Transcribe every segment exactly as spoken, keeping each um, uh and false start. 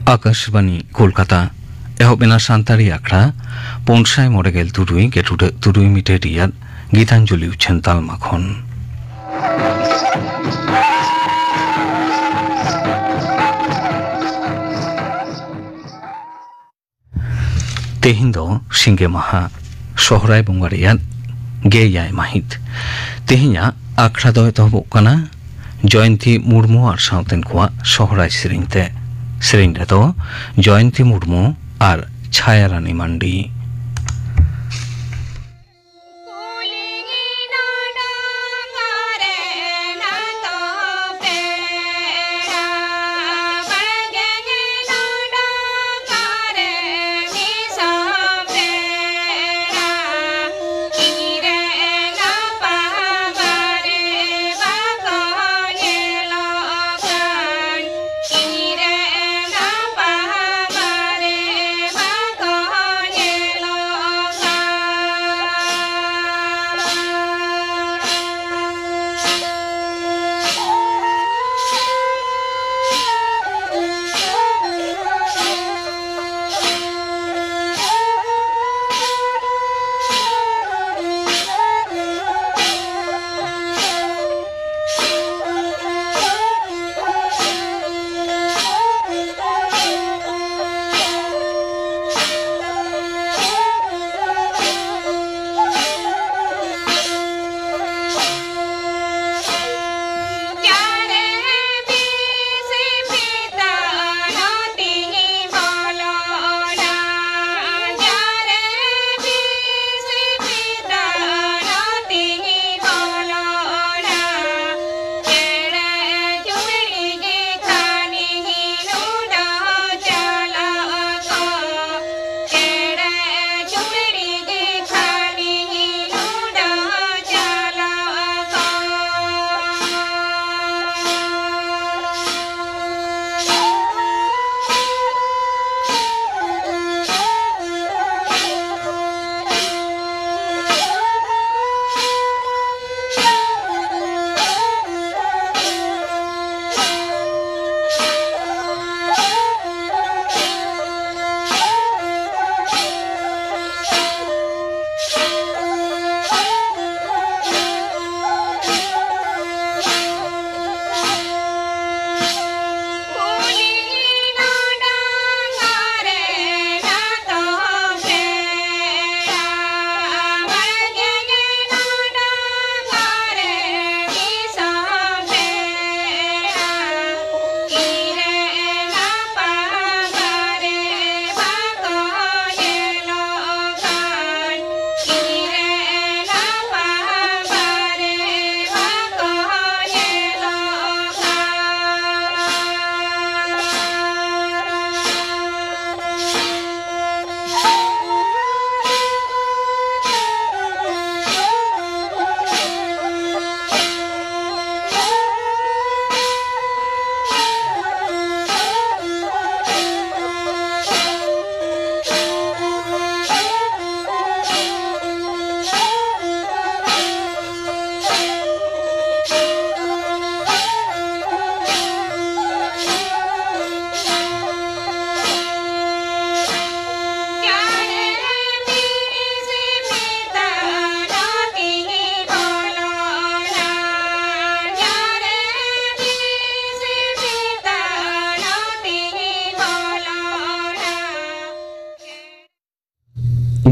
ᱟᱠᱟᱥᱵᱟᱱᱤ ᱠᱳᱞᱠᱟᱛᱟ᱾ ᱮᱦᱚᱵ ᱮᱱᱟ ᱥᱟᱱᱛᱟᱲᱤ ᱟᱠᱷᱲᱟ ᱯᱩᱱ ᱥᱟᱭ ᱢᱚᱬᱮ ᱜᱮᱞ ᱛᱩᱨᱩᱭ ᱜᱮᱴᱩᱰᱟᱹᱜ ᱛᱩᱨᱩᱭ ᱢᱤᱴᱟᱨ ᱨᱮᱭᱟᱜ ᱜᱤᱛᱟᱧᱡᱚᱞᱤ ᱩᱪᱷᱟᱹᱱ ᱛᱟᱞᱢᱟ ᱠᱷᱚᱱ᱾ ᱛᱮᱦᱮᱧ ᱫᱚ ᱥᱤᱸᱜᱮ ᱢᱟᱦᱟ, ᱥᱚᱦᱨᱟᱭ ᱵᱚᱸᱜᱟ ᱨᱮᱭᱟᱜ ᱜᱮᱞ ᱮᱭᱟᱭ ᱢᱟᱹᱦᱤᱛ᱾ ᱛᱮᱦᱮᱧᱟᱜ ᱟᱠᱷᱲᱟ ᱫᱚ ᱮᱛᱚᱦᱚᱵᱚᱜ ᱠᱟᱱᱟ ᱡᱚᱭᱚᱱᱛᱤ ᱢᱩᱨᱢᱩ ᱟᱨ ᱥᱟᱶᱛᱮᱱ ᱠᱚᱣᱟᱜ ᱥᱚᱦᱨᱟᱭ ᱥᱮᱨᱮᱧ ᱛᱮ᱾ ᱥᱮᱨᱮᱧ ᱨᱮᱫᱚ ᱡᱚᱭᱚᱱᱛᱤ ᱢᱩᱨᱢᱩ ᱟᱨ ᱪᱷᱟᱭᱟ ᱨᱟᱱᱤ ᱢᱟᱱᱰᱤ᱾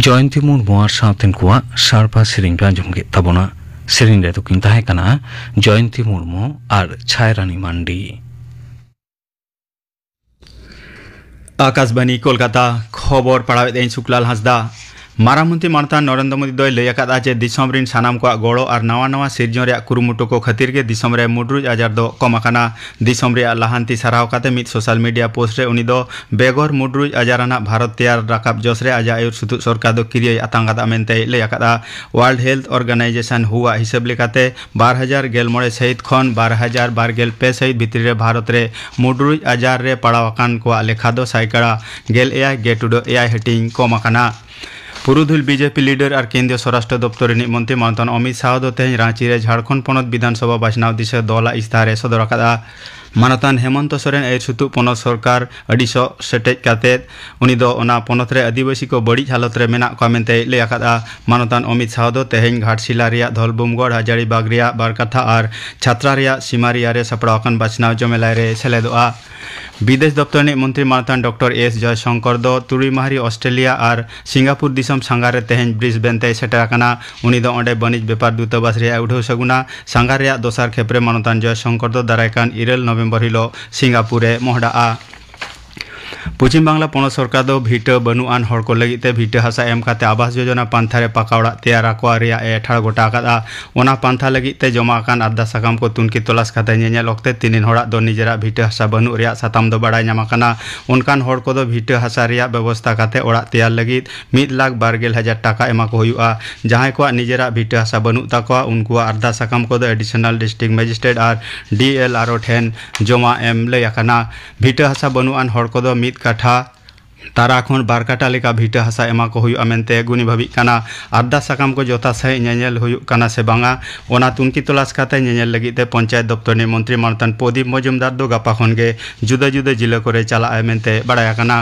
ᱡᱚᱭᱚᱱᱛᱤ ᱢᱩᱨᱢᱩ ᱟᱨ ᱥᱟᱶᱛᱮᱱ ᱠᱚᱣᱟᱜ ᱥᱟᱲᱯᱟ ᱥᱮᱨᱮᱧ ᱯᱮ ᱟᱸᱡᱚᱢ ᱠᱮᱫ ᱛᱟᱵᱚᱱᱟ᱾ ᱥᱮᱨᱮᱧ ᱨᱮ ᱫᱚᱠᱤᱱ ᱛᱟᱦᱮᱸ ᱠᱟᱱᱟ ᱡᱚᱭᱚᱱᱛᱤ ᱢᱩᱨᱢᱩ ᱟᱨ ᱪᱷᱟᱭᱨᱟᱱᱤ ᱢᱟᱱᱰᱤ᱾ ᱟᱠᱟᱥᱵᱟᱱᱤ ᱠᱳᱞᱠᱟᱛᱟ, ᱠᱷᱚᱵᱚᱨ ᱯᱟᱲᱦᱟᱣᱮᱫ ᱟᱹᱧ ᱥᱩᱠᱞᱟᱞ ᱦᱟᱸᱥᱫᱟ᱾ ᱢᱟᱨᱟᱝ ᱢᱚᱱᱛᱨᱤ ᱢᱟᱱᱚᱛᱟᱱ ᱱᱚᱨᱮᱱᱫᱨᱚ ᱢᱳᱫᱤ ᱫᱚᱭ ᱞᱟᱹᱭ ᱟᱠᱟᱫᱼᱟ ᱡᱮ ᱫᱤᱥᱚᱢ ᱨᱤᱱ ᱥᱟᱱᱟᱢ ᱠᱚᱣᱟᱜ ᱜᱚᱲᱚ ᱟᱨ ᱱᱟᱣᱟ ᱱᱟᱣᱟ ᱥᱤᱨᱡᱚᱱ ᱨᱮᱭᱟᱜ ᱠᱩᱨᱩᱢᱩᱴᱩ ᱠᱚ ᱠᱷᱟᱹᱛᱤᱨ ᱜᱮ ᱫᱤᱥᱚᱢ ᱨᱮ ᱢᱩᱰᱨᱩᱡ ᱟᱡᱟᱨ ᱫᱚ ᱠᱚᱢ ᱟᱠᱟᱱᱟ᱾ ᱫᱤᱥᱚᱢ ᱨᱮᱭᱟᱜ ᱞᱟᱦᱟᱱᱛᱤ ᱥᱟᱨᱦᱟᱣ ᱠᱟᱛᱮ ᱢᱤᱫ ᱥᱳᱥᱟᱞ ᱢᱤᱰᱤᱭᱟ ᱯᱳᱥᱴ ᱨᱮ ᱩᱱᱤ ᱫᱚ ᱵᱮᱜᱚᱨ ᱢᱩᱰᱨᱩᱡ ᱟᱡᱟᱨ ᱟᱱᱟᱜ ᱵᱷᱟᱨᱚᱛ ᱛᱮᱭᱟᱨ ᱨᱟᱠᱟᱵ ᱡᱚᱥ ᱨᱮ ᱟᱡᱟᱜ ᱟᱹᱭᱩᱨ ᱥᱩᱛᱩᱜ ᱥᱚᱨᱠᱟᱨ ᱫᱚ ᱠᱤᱨᱤᱭᱟᱹᱭ ᱟᱛᱟᱝ ᱟᱠᱟᱫᱼᱟ ᱢᱮᱱᱛᱮᱭ ᱞᱟᱹᱭ ᱟᱠᱟᱫᱼᱟ᱾ ᱳᱣᱟᱨᱞᱰ ᱦᱮᱞᱛᱷ ᱚᱨᱜᱟᱱᱟᱭᱡᱮᱥᱚᱱ ᱦᱩ ᱟᱜ ᱦᱤᱥᱟᱹᱵ ᱞᱮᱠᱟᱛᱮ ᱵᱟᱨ ᱦᱟᱡᱟᱨ ᱜᱮᱞ ᱢᱚᱬᱮ ᱥᱟᱹᱦᱤᱛ ᱠᱷᱚᱱ ᱵᱟᱨ ᱦᱟᱡᱟᱨ ᱵᱟᱨ ᱜᱮᱞ ᱯᱮ ᱥᱟᱹᱦᱤᱛ ᱵᱷᱤᱛᱨᱤ ᱨᱮ ᱵᱷᱟᱨᱚᱛ ᱨᱮ ᱢᱩᱰᱨᱩᱡ ᱟᱡᱟᱨ ᱨᱮ ᱯᱟᱲᱟᱣ ᱟᱠᱟᱱ ᱠᱚᱣᱟᱜ ᱞᱮᱠᱷᱟ ᱫᱚ ᱥᱟᱭᱠᱟᱲᱟ ᱜᱮᱞ ᱮᱭᱟᱭ ᱜᱮ ᱴᱩᱰᱟᱹᱜ ᱮᱭᱟᱭ ᱦᱟᱹᱴᱤᱧ ᱠᱚᱢ ᱟᱠᱟᱱᱟ᱾ ᱯᱩᱨᱩᱫᱷᱩᱞ ᱵᱤᱡᱮᱯᱤ ᱞᱤᱰᱟᱨ ᱟᱨ ᱠᱮᱱᱫᱨᱤᱭᱚ ᱥᱚᱨᱟᱥᱴᱨᱚ ᱫᱚᱯᱛᱚᱨ ᱨᱤᱱᱤᱡ ᱢᱚᱱᱛᱨᱤ ᱢᱟᱱᱚᱛᱟᱱ ᱚᱢᱤᱛ ᱥᱟᱦ ᱫᱚ ᱛᱮᱦᱮᱧ ᱨᱟᱸᱪᱤ ᱨᱮ ᱡᱷᱟᱲᱠᱷᱚᱸᱰ ᱯᱚᱱᱚᱛ ᱵᱤᱫᱷᱟᱱ ᱥᱚᱵᱷᱟ ᱵᱟᱪᱷᱱᱟᱣ ᱫᱤᱥᱟᱹ ᱫᱚᱞᱟᱜ ᱤᱥᱛᱟᱦᱟᱨ ᱮ ᱥᱚᱫᱚᱨ ᱟᱠᱟᱫᱼᱟ᱾ ᱢᱟᱱᱚᱛᱟᱱ ᱦᱮᱢᱚᱱᱛᱚ ᱥᱚᱨᱮᱱ ᱟᱹᱭᱩᱨ ᱥᱩᱛᱩᱜ ᱯᱚᱱᱚᱛ ᱥᱚᱨᱠᱟᱨ ᱟᱹᱰᱤ ᱥᱚᱜ ᱥᱮᱴᱮᱡ ᱠᱟᱛᱮ ᱩᱱᱤ ᱫᱚ ᱚᱱᱟ ᱯᱚᱱᱚᱛ ᱨᱮ ᱟᱹᱫᱤᱵᱟᱹᱥᱤ ᱠᱚ ᱵᱟᱹᱲᱤᱡ ᱦᱟᱞᱚᱛ ᱨᱮ ᱢᱮᱱᱟᱜ ᱠᱚᱣᱟ ᱢᱮᱱᱛᱮᱭ ᱞᱟᱹᱭ ᱟᱠᱟᱫᱼᱟ᱾ ᱢᱟᱱᱚᱛᱟᱱ ᱚᱢᱤᱛ ᱥᱟᱦ ᱫᱚ ᱛᱮᱦᱮᱧ ᱜᱷᱟᱴᱥᱤᱞᱟ ᱨᱮᱭᱟᱜ ᱫᱷᱚᱞᱵᱩᱢᱜᱚᱲ, ᱦᱟᱡᱟᱨᱤᱵᱟᱜᱽ ᱨᱮᱭᱟᱜ ᱵᱟᱨᱠᱟᱛᱷᱟ ᱟᱨ ᱪᱷᱟᱛᱨᱟ ᱨᱮᱭᱟᱜ ᱥᱤᱢᱟᱨᱤᱭᱟ ᱨᱮ ᱥᱟᱯᱲᱟᱣ ᱟᱠᱟᱱ ᱵᱟᱪᱷᱱᱟᱣ ᱡᱚᱢᱮᱞᱟᱭ ᱨᱮ ᱥᱮᱞᱮᱫᱚᱜᱼᱟ᱾ ᱵᱤᱫᱮᱥ ᱫᱚᱯᱛᱚᱨ ᱨᱤᱱᱤᱡ ᱢᱚᱱᱛᱨᱤ ᱢᱟᱱᱚᱛᱟᱱ ᱰᱚᱠᱴᱚᱨ ᱮᱥ ᱡᱚᱭᱥᱚᱝᱠᱚᱨ ᱫᱚ ᱛᱩᱨᱩᱭ ᱢᱟᱦᱟ ᱨᱮ ᱚᱥᱴᱨᱮᱞᱤᱭᱟ ᱟᱨ ᱥᱤᱝᱜᱟᱯᱩᱨ ᱫᱤᱥᱚᱢ ᱥᱟᱸᱜᱷᱟᱨ ᱨᱮ ᱛᱮᱦᱮᱧ ᱵᱨᱤᱥᱵᱮᱱ ᱛᱮᱭ ᱥᱮᱴᱮᱨ ᱟᱠᱟᱱᱟ᱾ ᱩᱱᱤ ᱫᱚ ᱚᱸᱰᱮ ᱵᱟᱹᱱᱤᱡᱽ ᱵᱮᱯᱟᱨ ᱫᱩᱛᱟᱵᱟᱥ ᱨᱮᱭᱟᱜ ᱩᱰᱷᱟᱹᱣ ᱥᱟᱹᱜᱩᱱᱟ᱾ ᱥᱟᱸᱜᱷᱟᱨ ᱨᱮᱭᱟᱜ ᱫᱚᱥᱟᱨ ᱠᱷᱮᱯ ᱨᱮ ᱢᱟᱱᱚᱛᱟᱱ ᱡᱚᱭᱥᱚᱝᱠᱚᱨ ᱫᱚ ᱫᱟᱨᱟᱭ ᱠᱟᱱ ᱤᱨᱟᱹᱞ ᱱᱚᱵᱷᱮᱢᱵᱚᱨ ᱦᱤᱞᱳᱜ ᱥᱤᱝᱜᱟᱯᱩᱨ ᱮ ᱢᱚᱦᱰᱟᱜᱼᱟ᱾ ᱯᱚᱪᱷᱤᱢ ᱵᱟᱝᱞᱟ ᱯᱚᱱᱚᱛ ᱥᱚᱨᱠᱟᱨ ᱫᱚ ᱵᱷᱤᱴᱟᱹ ᱵᱟᱹᱱᱩᱜ ᱟᱱ ᱦᱚᱲ ᱠᱚ ᱞᱟᱹᱜᱤᱫ ᱛᱮ ᱵᱷᱤᱴᱟᱹ ᱦᱟᱥᱟ ᱮᱢ ᱠᱟᱛᱮ ᱟᱵᱟᱥ ᱡᱳᱡᱚᱱᱟ ᱯᱟᱱᱛᱷᱟ ᱨᱮ ᱯᱟᱠᱟ ᱚᱲᱟᱜ ᱛᱮᱭᱟᱨ ᱟᱠᱚ ᱨᱮᱭᱟᱜ ᱮ ᱴᱷᱟᱲ ᱜᱚᱴᱟ ᱟᱠᱟᱫᱼᱟ᱾ ᱚᱱᱟ ᱯᱟᱱᱛᱷᱟ ᱞᱟᱹᱜᱤᱫ ᱛᱮ ᱡᱚᱢᱟ ᱟᱠᱟᱱ ᱟᱨᱫᱟᱥ ᱥᱟᱠᱟᱢ ᱠᱚ ᱛᱩᱱᱠᱷᱤ ᱛᱚᱞᱟᱥ ᱠᱟᱛᱮ ᱧᱮᱧᱮᱞ ᱚᱠᱛᱮ ᱛᱤᱱᱤᱱ ᱦᱚᱲᱟᱜ ᱫᱚ ᱱᱤᱡᱮᱨᱟᱜ ᱵᱷᱤᱴᱟᱹ ᱦᱟᱥᱟ ᱵᱟᱹᱱᱩᱜ ᱨᱮᱭᱟᱜ ᱥᱟᱛᱟᱢ ᱫᱚ ᱵᱟᱲᱟᱭ ᱧᱟᱢ ᱟᱠᱟᱱᱟ᱾ ᱚᱱᱠᱟᱱ ᱦᱚᱲ ᱠᱚᱫᱚ ᱵᱷᱤᱴᱟᱹ ᱦᱟᱥᱟ ᱨᱮᱭᱟᱜ ᱵᱮᱵᱚᱥᱛᱟ ᱠᱟᱛᱮ ᱚᱲᱟᱜ ᱛᱮᱭᱟᱨ ᱞᱟᱹᱜᱤᱫ ᱢᱤᱫ ᱞᱟᱠᱷ ᱵᱟᱨ ᱜᱮᱞ ᱦᱟᱡᱟᱨ ᱴᱟᱠᱟ ᱮᱢᱟ ᱠᱚ ᱦᱩᱭᱩᱜᱼᱟ᱾ ᱡᱟᱦᱟᱸᱭ ᱠᱚᱣᱟᱜ ᱱᱤᱡᱮᱨᱟᱜ ᱵᱷᱤᱴᱟᱹ ᱦᱟᱥᱟ ᱵᱟᱹᱱᱩᱜ ᱛᱟᱠᱚᱣᱟ, ᱩᱱᱠᱩᱣᱟᱜ ᱟᱨᱫᱟᱥ ᱥᱟᱠᱟᱢ ᱠᱚᱫᱚ ᱮᱰᱤᱥᱚᱱᱟᱞ ᱰᱤᱥᱴᱨᱤᱠᱴ ᱢᱮᱡᱤᱥᱴᱨᱮᱴ ᱟᱨ ᱰᱤ ᱮᱞ ᱟᱨ ᱳ ᱴᱷᱮᱱ ᱡᱚᱢᱟ ᱮᱢ ᱞᱟᱹᱭ ᱟᱠᱟᱱᱟ᱾ ᱵᱷᱤᱴᱟᱹ ᱦᱟᱥᱟ ᱵᱟᱹᱱᱩᱜ ᱟᱱ ᱦᱚᱲ ᱠᱚᱫᱚ ᱢᱤᱫ ᱠᱟᱴᱷᱟ ᱛᱟᱨᱟ ᱠᱷᱚᱱ ᱵᱟᱨ ᱠᱟᱴᱷᱟ ᱞᱮᱠᱟ ᱵᱷᱤᱴᱟᱹ ᱦᱟᱥᱟ ᱮᱢᱟ ᱠᱚ ᱦᱩᱭᱩᱜᱼᱟ ᱢᱮᱱᱛᱮ ᱜᱩᱱᱤ ᱵᱷᱟᱵᱤᱜ ᱠᱟᱱᱟ᱾ ᱟᱨᱫᱟᱥ ᱥᱟᱠᱟᱢ ᱠᱚ ᱡᱚᱛᱷᱟ ᱥᱟᱹᱦᱤᱡ ᱧᱮᱧᱮᱞ ᱦᱩᱭᱩᱜ ᱠᱟᱱᱟ ᱥᱮ ᱵᱟᱝᱟ, ᱚᱱᱟ ᱛᱩᱱᱠᱷᱤ ᱛᱚᱞᱟᱥ ᱠᱟᱛᱮ ᱧᱮᱧᱮᱞ ᱞᱟᱹᱜᱤᱫ ᱛᱮ ᱯᱚᱧᱪᱟᱭᱮᱛ ᱫᱚᱯᱛᱚᱨ ᱨᱤᱱᱤᱡ ᱢᱚᱱᱛᱨᱤ ᱢᱟᱱᱚᱛᱟᱱ ᱯᱨᱚᱫᱤᱯ ᱢᱚᱡᱩᱢᱫᱟᱨ ᱫᱚ ᱜᱟᱯᱟ ᱠᱷᱚᱱ ᱜᱮ ᱡᱩᱫᱟᱹ ᱡᱩᱫᱟᱹ ᱡᱤᱞᱟᱹ ᱠᱚᱨᱮ ᱪᱟᱞᱟᱜᱼᱟᱭ ᱢᱮᱱᱛᱮ ᱵᱟᱲᱟᱭ ᱟᱠᱟᱱᱟ᱾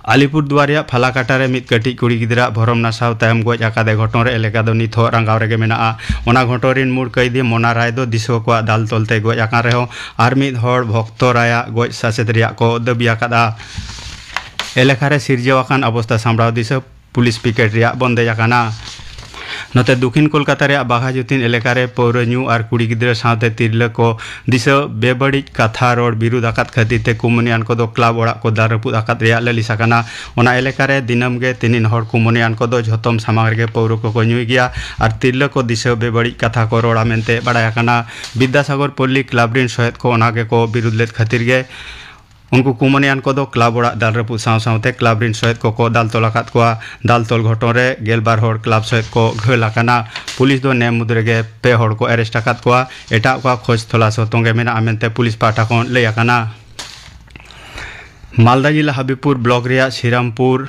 ᱟᱞᱤᱯᱩᱨ ᱫᱩᱣᱟᱨ ᱨᱮᱭᱟᱜ ᱯᱷᱟᱞᱟᱠᱟᱴᱟ ᱨᱮ ᱢᱤᱫ ᱠᱟᱹᱴᱤᱡ ᱠᱩᱲᱤ ᱜᱤᱫᱽᱨᱟᱹ ᱵᱷᱚᱨᱚᱢ ᱱᱟᱥᱟᱣ ᱛᱟᱭᱚᱢ ᱜᱚᱡ ᱟᱠᱟᱫ ᱮ ᱜᱷᱚᱴᱚᱱ ᱨᱮ ᱮᱞᱟᱠᱟ ᱫᱚ ᱱᱤᱛ ᱦᱚᱸ ᱨᱟᱸᱜᱟᱣ ᱨᱮᱜᱮ ᱢᱮᱱᱟᱜᱼᱟ᱾ ᱚᱱᱟ ᱜᱷᱚᱴᱚᱱ ᱨᱤᱱ ᱢᱩᱲ ᱠᱟᱹᱭᱫᱤ ᱢᱚᱱᱟ ᱨᱟᱭ ᱫᱚ ᱫᱤᱥᱣᱟᱹ ᱠᱚᱣᱟᱜ ᱫᱟᱞ ᱛᱚᱞ ᱛᱮ ᱜᱚᱡ ᱟᱠᱟᱱ ᱨᱮᱦᱚᱸ ᱟᱨ ᱢᱤᱫ ᱦᱚᱲ ᱵᱷᱚᱠᱛᱚ ᱨᱟᱭᱟᱜ ᱜᱚᱡ ᱥᱟᱥᱮᱛ ᱨᱮᱭᱟᱜ ᱠᱚ ᱫᱟᱹᱵᱤ ᱟᱠᱟᱫᱼᱟ᱾ ᱮᱞᱟᱠᱟ ᱨᱮ ᱥᱤᱨᱡᱟᱹᱣ ᱟᱠᱟᱱ ᱚᱵᱚᱥᱛᱟ ᱥᱟᱢᱵᱲᱟᱣ ᱫᱤᱥᱟᱹ ᱯᱩᱞᱤᱥ ᱯᱤᱠᱮᱴ ᱨᱮᱭᱟᱜ ᱵᱚᱱᱫᱮᱡ ᱟᱠᱟᱱᱟ᱾ ᱱᱚᱛᱮ ᱫᱚᱠᱷᱤᱱ ᱠᱳᱞᱠᱟᱛᱟ ᱨᱮᱭᱟᱜ ᱵᱟᱜᱷᱟ ᱡᱚᱛᱤᱱ ᱮᱞᱟᱠᱟ ᱨᱮ ᱯᱟᱹᱣᱨᱟᱹ ᱧᱩ ᱟᱨ ᱠᱩᱲᱤ ᱜᱤᱫᱽᱨᱟᱹ ᱥᱟᱶᱛᱮ ᱛᱤᱨᱞᱟᱹ ᱠᱚ ᱫᱤᱥᱟᱹ ᱵᱮᱵᱟᱹᱲᱤᱡ ᱠᱟᱛᱷᱟ ᱨᱚᱲ ᱵᱤᱨᱩᱫᱽ ᱟᱠᱟᱫ ᱠᱷᱟᱹᱛᱤᱨ ᱛᱮ ᱠᱩᱢᱩᱱᱤᱭᱟᱱ ᱠᱚᱫᱚ ᱠᱞᱟᱵᱽ ᱚᱲᱟᱜ ᱠᱚ ᱫᱟᱞ ᱨᱟᱹᱯᱩᱫ ᱟᱠᱟᱫ ᱨᱮᱭᱟᱜ ᱞᱟᱹᱞᱤᱥ ᱟᱠᱟᱱᱟ᱾ ᱚᱱᱟ ᱮᱞᱟᱠᱟ ᱨᱮ ᱫᱤᱱᱟᱹᱢ ᱜᱮ ᱛᱤᱱᱤᱱ ᱦᱚᱲ ᱠᱩᱢᱩᱱᱤᱭᱟᱱ ᱠᱚᱫᱚ ᱡᱷᱚᱛᱚᱢ ᱥᱟᱢᱟᱝ ᱨᱮᱜᱮ ᱯᱟᱹᱣᱨᱟᱹ ᱠᱚᱠᱚ ᱧᱩᱭ ᱜᱮᱭᱟ ᱟᱨ ᱛᱤᱨᱞᱟᱹ ᱠᱚ ᱫᱤᱥᱟᱹ ᱵᱮᱵᱟᱹᱲᱤᱡ ᱠᱟᱛᱷᱟ ᱠᱚ ᱨᱚᱲᱟ ᱢᱮᱱᱛᱮ ᱵᱟᱲᱟᱭ ᱟᱠᱟᱱᱟ᱾ ᱵᱤᱫᱽᱫᱟᱥᱟᱜᱚᱨ ᱯᱚᱞᱞᱤ ᱠᱞᱟᱵᱽ ᱨᱤᱱ ᱥᱚᱦᱮᱫ ᱠᱚ ᱚᱱᱟ ᱜᱮᱠᱚ ᱵᱤᱨᱩᱫᱽ ᱞᱮᱫ ᱠᱷᱟᱹᱛᱤᱨ ᱜᱮ ᱩᱱᱠᱩ ᱠᱩᱢᱚᱱᱤᱭᱟᱱ ᱠᱚᱫᱚ ᱠᱞᱟᱵᱽ ᱚᱲᱟᱜ ᱫᱟᱞ ᱨᱟᱹᱯᱩᱫ ᱥᱟᱶ ᱥᱟᱶᱛᱮ ᱠᱞᱟᱵᱽ ᱨᱤᱱ ᱥᱚᱦᱮᱫ ᱠᱚᱠᱚ ᱫᱟᱞ ᱛᱚᱞ ᱟᱠᱟᱫ ᱠᱚᱣᱟ᱾ ᱫᱟᱞ ᱛᱚᱞ ᱜᱷᱚᱴᱚᱱ ᱨᱮ ᱜᱮᱞᱵᱟᱨ ᱦᱚᱲ ᱠᱞᱟᱵᱽ ᱥᱚᱦᱮᱫ ᱠᱚ ᱜᱷᱟᱹᱞ ᱟᱠᱟᱱᱟ᱾ ᱯᱩᱞᱤᱥ ᱫᱚ ᱱᱮ ᱢᱩᱫᱽ ᱨᱮᱜᱮ ᱯᱮ ᱦᱚᱲ ᱠᱚ ᱟᱨᱮᱥᱴ ᱟᱠᱟᱫ ᱠᱚᱣᱟ᱾ ᱮᱴᱟᱜ ᱠᱚᱣᱟᱜ ᱠᱷᱚᱡᱽ ᱛᱚᱞᱟᱥ ᱦᱚᱸ ᱛᱚᱸᱜᱮ ᱢᱮᱱᱟᱜᱼᱟ ᱢᱮᱱᱛᱮ ᱯᱩᱞᱤᱥ ᱯᱟᱦᱴᱟ ᱠᱷᱚᱱ ᱞᱟᱹᱭ ᱟᱠᱟᱱᱟ᱾ ᱢᱟᱞᱫᱟ ᱡᱮᱞᱟ ᱦᱟᱵᱤᱵᱽᱯᱩᱨ ᱵᱞᱚᱠ ᱨᱮᱭᱟᱜ ᱥᱤᱨᱟᱢᱯᱩᱨ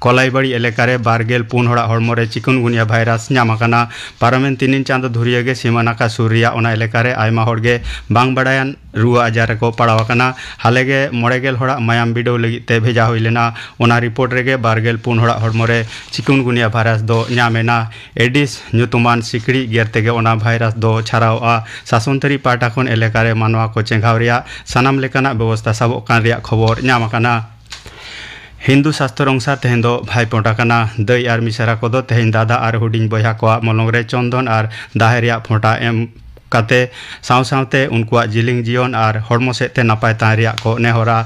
ᱠᱚᱞᱟᱭᱵᱟᱲᱤ ᱮᱞᱟᱠᱟ ᱨᱮ ᱵᱟᱨ ᱜᱮᱞ ᱯᱩᱱ ᱦᱚᱲᱟᱜ ᱦᱚᱲᱢᱚ ᱨᱮ ᱪᱤᱠᱩᱱᱜᱩᱱᱤᱭᱟ ᱵᱷᱟᱭᱨᱟᱥ ᱧᱟᱢ ᱟᱠᱟᱱᱟ᱾ ᱯᱟᱨᱚᱢᱮᱱ ᱛᱤᱱᱤᱱ ᱪᱟᱸᱫᱚ ᱫᱷᱩᱨᱤᱭᱟᱹ ᱜᱮ ᱥᱤᱢᱟᱹ ᱱᱟᱠᱷᱟ ᱥᱩᱨ ᱨᱮᱭᱟᱜ ᱚᱱᱟ ᱮᱞᱟᱠᱟ ᱨᱮ ᱟᱭᱢᱟ ᱦᱚᱲ ᱜᱮ ᱵᱟᱝ ᱵᱟᱲᱟᱭᱟᱱ ᱨᱩᱣᱟᱹ ᱟᱡᱟᱨ ᱨᱮᱠᱚ ᱯᱟᱲᱟᱣ ᱟᱠᱟᱱᱟ᱾ ᱦᱟᱞᱮ ᱜᱮ ᱢᱚᱬᱮ ᱜᱮᱞ ᱦᱚᱲᱟᱜ ᱢᱟᱭᱟᱢ ᱵᱤᱰᱟᱹᱣ ᱞᱟᱹᱜᱤᱫ ᱛᱮ ᱵᱷᱮᱡᱟ ᱦᱩᱭ ᱞᱮᱱᱟ᱾ ᱚᱱᱟ ᱨᱤᱯᱳᱨᱴ ᱨᱮᱜᱮ ᱵᱟᱨ ᱜᱮᱞ ᱯᱩᱱ ᱦᱚᱲᱟᱜ ᱦᱚᱲᱢᱚ ᱨᱮ ᱪᱤᱠᱩᱱᱜᱩᱱᱤᱭᱟ ᱵᱷᱟᱭᱨᱟᱥ ᱫᱚ ᱧᱟᱢ ᱮᱱᱟ᱾ ᱮᱰᱤᱥ ᱧᱩᱛᱩᱢᱟᱱ ᱥᱤᱠᱲᱤᱡ ᱜᱮᱨ ᱛᱮᱜᱮ ᱚᱱᱟ ᱵᱷᱟᱭᱨᱟᱥ ᱫᱚ ᱪᱷᱟᱨᱟᱣᱜᱼᱟ᱾ ᱥᱟᱥᱚᱱ ᱛᱟᱹᱨᱤ ᱯᱟᱦᱴᱟ ᱠᱷᱚᱱ ᱮᱞᱟᱠᱟ ᱨᱮ ᱢᱟᱱᱣᱟ ᱠᱚ ᱪᱮᱸᱜᱷᱟᱣ ᱨᱮᱭᱟᱜ ᱥᱟᱱᱟᱢ ᱞᱮᱠᱟᱱᱟᱜ ᱵᱮᱵᱚᱥᱛᱟ ᱥᱟᱵᱚᱜ ᱠᱟᱱ ᱨᱮᱭᱟᱜ ᱠᱷᱚᱵᱚᱨ ᱧᱟᱢ ᱟᱠᱟᱱᱟ᱾ ᱦᱤᱱᱫᱩ ᱥᱟᱥᱛᱚᱨ ᱚᱱᱩᱥᱟᱨ ᱛᱮᱦᱮᱧ ᱫᱚ ᱵᱷᱟᱭ ᱯᱷᱚᱸᱴᱟ ᱠᱟᱱᱟ᱾ ᱫᱟᱹᱭ ᱟᱨ ᱢᱤᱥᱮᱨᱟ ᱠᱚᱫᱚ ᱛᱮᱦᱮᱧ ᱫᱟᱫᱟ ᱟᱨ ᱦᱩᱰᱤᱧ ᱵᱚᱭᱦᱟ ᱠᱚᱣᱟᱜ ᱢᱚᱞᱚᱝ ᱨᱮ ᱪᱚᱱᱫᱚᱱ ᱟᱨ ᱫᱟᱦᱮ ᱨᱮᱭᱟᱜ ᱯᱷᱚᱸᱴᱟ ᱮᱢ ᱠᱟᱛᱮ ᱥᱟᱶ ᱥᱟᱶᱛᱮ ᱩᱱᱠᱩᱣᱟᱜ ᱡᱤᱞᱤᱧ ᱡᱤᱭᱚᱱ ᱟᱨ ᱦᱚᱲᱢᱚ ᱥᱮᱫ ᱛᱮ ᱱᱟᱯᱟᱭ ᱛᱟᱦᱮᱸ ᱨᱮᱭᱟᱜ ᱠᱚ ᱱᱮᱦᱚᱨᱟ᱾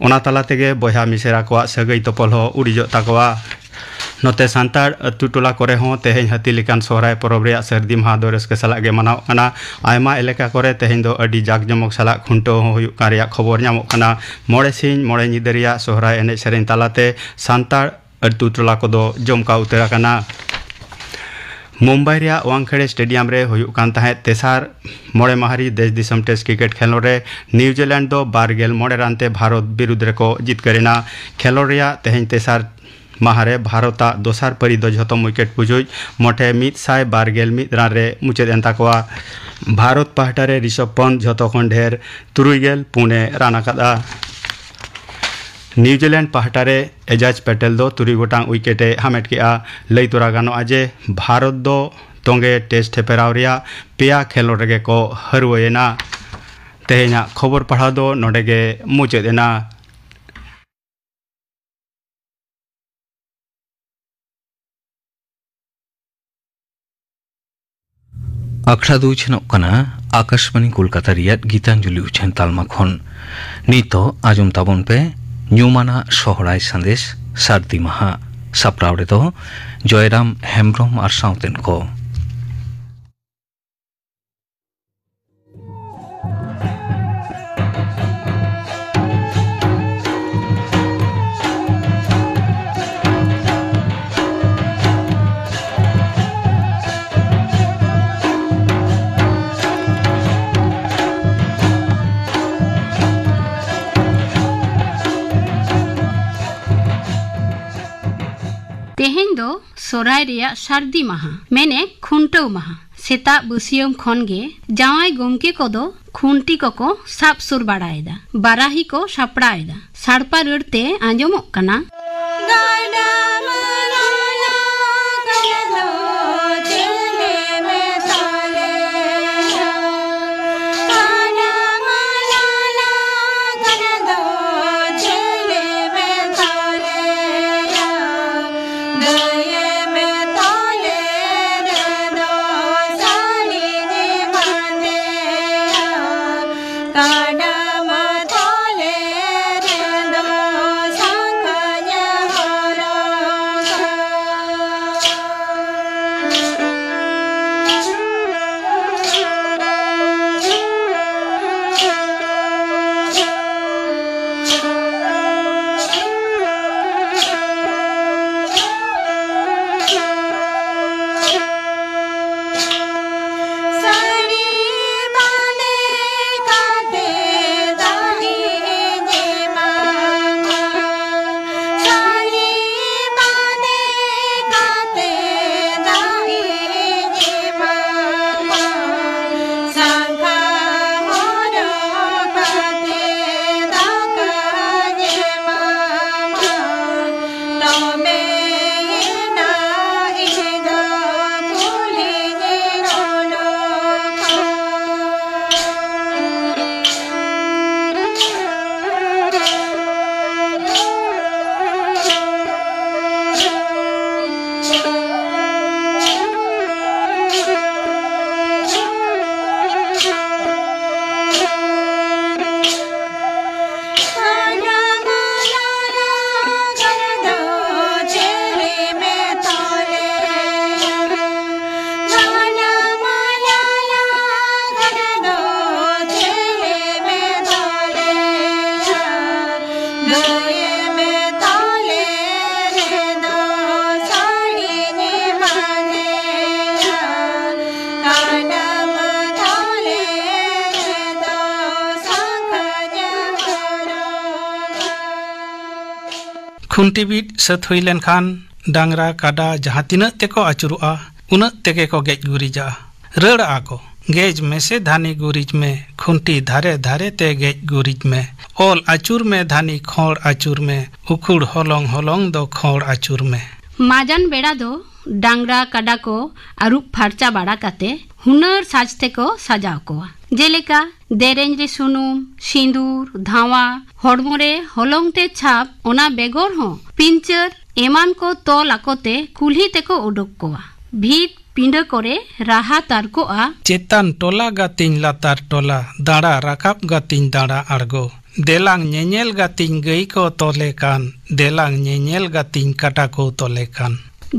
ᱚᱱᱟ ᱛᱟᱞᱟ ᱛᱮᱜᱮ ᱵᱚᱭᱦᱟ ᱢᱤᱥᱮᱨᱟ ᱠᱚᱣᱟᱜ ᱥᱟᱹᱜᱟᱹᱭ ᱛᱚᱯᱚᱞ ᱦᱚᱸ ᱩᱨᱤᱡᱚᱜ ᱛᱟᱠᱚᱣᱟ᱾ ᱱᱚᱛᱮ ᱥᱟᱱᱛᱟᱲ ᱟᱹᱛᱩ ᱴᱚᱞᱟ ᱠᱚᱨᱮ ᱦᱚᱸ ᱛᱮᱦᱮᱧ ᱦᱟᱹᱛᱤ ᱞᱮᱠᱟᱱ ᱥᱚᱦᱨᱟᱭ ᱯᱚᱨᱚᱵᱽ ᱨᱮᱭᱟᱜ ᱥᱟᱹᱨᱫᱤ ᱢᱟᱦᱟ ᱫᱚ ᱨᱟᱹᱥᱠᱟᱹ ᱥᱟᱞᱟᱜ ᱜᱮ ᱢᱟᱱᱟᱣᱚᱜ ᱠᱟᱱᱟ᱾ ᱟᱭᱢᱟ ᱮᱞᱟᱠᱟ ᱠᱚᱨᱮ ᱛᱮᱦᱮᱧ ᱫᱚ ᱟᱹᱰᱤ ᱡᱟᱠ ᱡᱚᱢᱚᱠ ᱥᱟᱞᱟᱜ ᱠᱷᱩᱱᱴᱟᱹᱣ ᱦᱚᱸ ᱦᱩᱭᱩᱜ ᱠᱟᱱ ᱨᱮᱭᱟᱜ ᱠᱷᱚᱵᱚᱨ ᱧᱟᱢᱚᱜ ᱠᱟᱱᱟ᱾ ᱢᱚᱬᱮ ᱥᱤᱧ ᱢᱚᱬᱮ ᱧᱤᱫᱟᱹ ᱨᱮᱭᱟᱜ ᱥᱚᱦᱨᱟᱭ ᱮᱱᱮᱡ ᱥᱮᱨᱮᱧ ᱛᱟᱞᱟᱛᱮ ᱥᱟᱱᱛᱟᱲ ᱟᱹᱛᱩ ᱴᱚᱞᱟ ᱠᱚᱫᱚ ᱡᱚᱢᱠᱟᱣ ᱩᱛᱟᱹᱨ ᱟᱠᱟᱱᱟ᱾ ᱢᱩᱢᱵᱟᱭ ᱨᱮᱭᱟᱜ ᱣᱟᱝᱠᱷᱮᱲᱮ ᱥᱴᱮᱰᱤᱭᱟᱢ ᱨᱮ ᱦᱩᱭᱩᱜ ᱠᱟᱱ ᱛᱟᱦᱮᱸᱫ ᱛᱮᱥᱟᱨ ᱢᱚᱬᱮ ᱢᱟᱦᱟᱨᱤ ᱫᱮᱥ ᱫᱤᱥᱚᱢ ᱴᱮᱥᱴ ᱠᱨᱤᱠᱮᱴ ᱠᱷᱮᱞᱳᱰ ᱨᱮ ᱱᱤᱣᱡᱤᱞᱮᱱᱰ ᱫᱚ ᱵᱟᱨ ᱜᱮᱞ ᱢᱚᱬᱮ ᱨᱟᱱ ᱛᱮ ᱵᱷᱟᱨᱚᱛ ᱵᱤᱨᱩᱫᱽ ᱨᱮᱠᱚ ᱡᱤᱛᱠᱟᱹᱨ ᱮᱱᱟ᱾ ᱠᱷᱮᱞᱳᱰ ᱨᱮᱭᱟᱜ ᱛᱮᱦᱮᱧ ᱛᱮᱥᱟᱨ ᱢᱟᱦᱟ ᱨᱮ ᱵᱷᱟᱨᱚᱛᱟᱜ ᱫᱚᱥᱟᱨ ᱯᱟᱹᱨᱤ ᱫᱚ ᱡᱷᱚᱛᱚ ᱩᱭᱠᱮᱴ ᱯᱩᱡᱩᱡ ᱢᱚᱴᱷᱮ ᱢᱤᱫ ᱥᱟᱭ ᱵᱟᱨ ᱜᱮᱞ ᱢᱤᱫ ᱨᱟᱱ ᱨᱮ ᱢᱩᱪᱟᱹᱫ ᱮᱱ ᱛᱟᱠᱚᱣᱟ᱾ ᱵᱷᱟᱨᱚᱛ ᱯᱟᱦᱴᱟ ᱨᱮ ᱨᱤᱥᱚᱵᱷ ᱯᱚᱱᱛ ᱡᱷᱚᱛᱚ ᱠᱷᱚᱱ ᱰᱷᱮᱨ ᱛᱩᱨᱩᱭ ᱜᱮᱞ ᱯᱩᱱ ᱮ ᱨᱟᱱ ᱟᱠᱟᱫᱼᱟ᱾ ᱱᱤᱣᱡᱤᱞᱮᱱᱰ ᱯᱟᱦᱴᱟ ᱨᱮ ᱮᱡᱟᱡᱽ ᱯᱮᱴᱮᱞ ᱫᱚ ᱛᱩᱨᱩᱭ ᱜᱚᱴᱟᱝ ᱩᱭᱠᱮᱴ ᱮ ᱦᱟᱢᱮᱴ ᱠᱮᱫᱼᱟ᱾ ᱞᱟᱹᱭ ᱛᱚᱨᱟ ᱜᱟᱱᱚᱜᱼᱟ ᱡᱮ ᱵᱷᱟᱨᱚᱛ ᱫᱚ ᱛᱚᱸᱜᱮ ᱴᱮᱥᱴ ᱦᱮᱯᱨᱟᱣ ᱨᱮᱭᱟᱜ ᱯᱮᱭᱟ ᱠᱷᱮᱞᱳᱰ ᱨᱮᱜᱮ ᱠᱚ ᱦᱟᱹᱨᱣᱟᱹᱭᱮᱱᱟ᱾ ᱛᱮᱦᱮᱧᱟᱜ ᱠᱷᱚᱵᱚᱨ ᱯᱟᱲᱦᱟᱣ ᱫᱚ ᱱᱚᱰᱮ ᱜᱮ ᱢᱩᱪᱟᱹᱫ ᱮᱱᱟ᱾ ᱟᱠᱷᱲᱟ ᱫᱚ ᱩᱪᱷᱟᱹᱱᱚᱜ ᱠᱟᱱᱟ ᱟᱠᱟᱥᱵᱟᱱᱤ ᱠᱳᱞᱠᱟᱛᱟ ᱨᱮᱭᱟᱜ ᱜᱤᱛᱟᱧᱡᱚᱞᱤ ᱩᱪᱷᱟᱹᱱ ᱛᱟᱞᱢᱟ ᱠᱷᱚᱱ᱾ ᱱᱤᱛᱚᱜ ᱟᱸᱡᱚᱢ ᱛᱟᱵᱚᱱ ᱯᱮ ᱧᱩᱢᱟᱱᱟᱜ ᱥᱚᱦᱨᱟᱭ ᱥᱟᱸᱫᱮᱥ, ᱥᱟᱹᱨᱫᱤ ᱢᱟᱦᱟ᱾ ᱥᱟᱯᱲᱟᱣ ᱨᱮᱫᱚ ᱡᱚᱭᱨᱟᱢ ᱦᱮᱢᱵᱽᱨᱚᱢ ᱟᱨ ᱥᱟᱶᱛᱮᱱ ᱠᱚ᱾ ᱛᱮᱦᱮᱧ ᱫᱚ ᱥᱚᱨᱦᱟᱭ ᱨᱮᱭᱟᱜ ᱥᱟᱹᱨᱫᱤ ᱢᱟᱦᱟ, ᱢᱮᱱᱮ ᱠᱷᱩᱱᱴᱟᱹᱣ ᱢᱟᱦᱟ᱾ ᱥᱮᱛᱟᱜ ᱵᱟᱹᱥᱭᱟᱹᱢ ᱠᱷᱚᱱ ᱜᱮ ᱡᱟᱶᱟᱭ ᱜᱚᱢᱠᱮ ᱠᱚᱫᱚ ᱠᱷᱩᱱᱴᱤ ᱠᱚᱠᱚ ᱥᱟᱵ ᱥᱩᱨ ᱵᱟᱲᱟᱭᱮᱫᱟ᱾ ᱵᱟᱨᱟᱦᱤ ᱠᱚ ᱥᱟᱯᱲᱟᱣ ᱮᱫᱟ᱾ ᱥᱟᱲᱯᱟ ᱨᱟᱹᱲ ᱛᱮ ᱟᱸᱡᱚᱢᱚᱜ ᱠᱟᱱᱟ᱾ ᱠᱷᱩᱱᱴᱤ ᱵᱤᱫ ᱥᱟᱹᱛ ᱦᱩᱭ ᱞᱮᱱᱠᱷᱟᱱ ᱰᱟᱝᱨᱟ ᱠᱟᱰᱟ ᱡᱟᱦᱟᱸ ᱛᱤᱱᱟᱹᱜ ᱛᱮᱠᱚ ᱟᱹᱪᱩᱨᱚᱜᱼᱟ, ᱩᱱᱟᱹᱜ ᱛᱮᱜᱮ ᱠᱚ ᱜᱮᱡ ᱜᱩᱨᱤᱡᱟᱜᱼᱟ᱾ ᱨᱟᱹᱲᱟᱜᱼᱟ ᱠᱚ, "ᱜᱮᱡ ᱢᱮᱥᱮ ᱫᱷᱟᱹᱱᱤ ᱜᱩᱨᱤᱡ ᱢᱮ, ᱠᱷᱩᱱᱴᱤ ᱫᱷᱟᱨᱮ ᱫᱷᱟᱨᱮ ᱛᱮ ᱜᱮᱡ ᱜᱩᱨᱤᱡ ᱢᱮ, ᱚᱞ ᱟᱹᱪᱩᱨ ᱢᱮ ᱫᱷᱟᱹᱱᱤ ᱠᱷᱚᱲ ᱟᱹᱪᱩᱨ ᱢᱮ, ᱩᱠᱷᱩᱲ ᱦᱚᱞᱚᱝ ᱦᱚᱞᱚᱝ ᱫᱚ ᱠᱷᱚᱲ ᱟᱹᱪᱩᱨ ᱢᱮ᱾" ᱢᱟᱡᱟᱱ ᱵᱮᱲᱟ ᱫᱚ ᱰᱟᱝᱨᱟ ᱠᱟᱰᱟ ᱠᱚ ᱟᱹᱨᱩᱵ ᱯᱷᱟᱨᱪᱟ ᱵᱟᱲᱟ ᱠᱟᱛᱮ ᱦᱩᱱᱟᱹᱨ ᱥᱟᱡᱽ ᱛᱮᱠᱚ ᱥᱟᱡᱟᱣ ᱠᱚᱣᱟ᱾ ᱡᱮᱞᱮᱠᱟ ᱫᱮᱨᱮᱧ ᱨᱮ ᱥᱩᱱᱩᱢ, ᱥᱤᱸᱫᱩᱨ, ᱫᱷᱟᱶᱟ, ᱦᱚᱲᱢᱚ ᱨᱮ ᱦᱚᱞᱚᱝ ᱛᱮ ᱪᱷᱟᱯ, ᱚᱱᱟ ᱵᱮᱜᱚᱨ ᱦᱚᱸ ᱯᱤᱧᱪᱟᱹᱨ ᱮᱢᱟᱱ ᱠᱚ ᱛᱚᱞ ᱟᱠᱚ ᱛᱮ ᱠᱩᱞᱦᱤ ᱛᱮᱠᱚ ᱩᱰᱩᱠ ᱠᱚᱣᱟ᱾ ᱵᱷᱤᱛ ᱯᱤᱸᱰᱟᱹ ᱠᱚᱨᱮ ᱨᱟᱦᱟ ᱛᱟᱨᱠᱚᱜᱼᱟ, "ᱪᱮᱛᱟᱱ ᱴᱚᱞᱟ ᱜᱟᱛᱤᱧ ᱞᱟᱛᱟᱨ ᱴᱚᱞᱟ, ᱫᱟᱬᱟ ᱨᱟᱠᱟᱵ ᱜᱟᱛᱤᱧ ᱫᱟᱬᱟ ᱟᱬᱜᱚ, ᱫᱮᱞᱟᱝ ᱧᱮᱧᱮᱞ ᱜᱟᱛᱤᱧ ᱜᱟᱹᱭ ᱠᱚ ᱛᱚᱞᱮ ᱠᱟᱱ, ᱫᱮᱞᱟᱝ ᱧᱮᱧᱮᱞ ᱜᱟᱛᱤᱧ ᱠᱟᱰᱟ ᱠᱚ ᱛᱚᱞᱮ ᱠᱟᱱ᱾"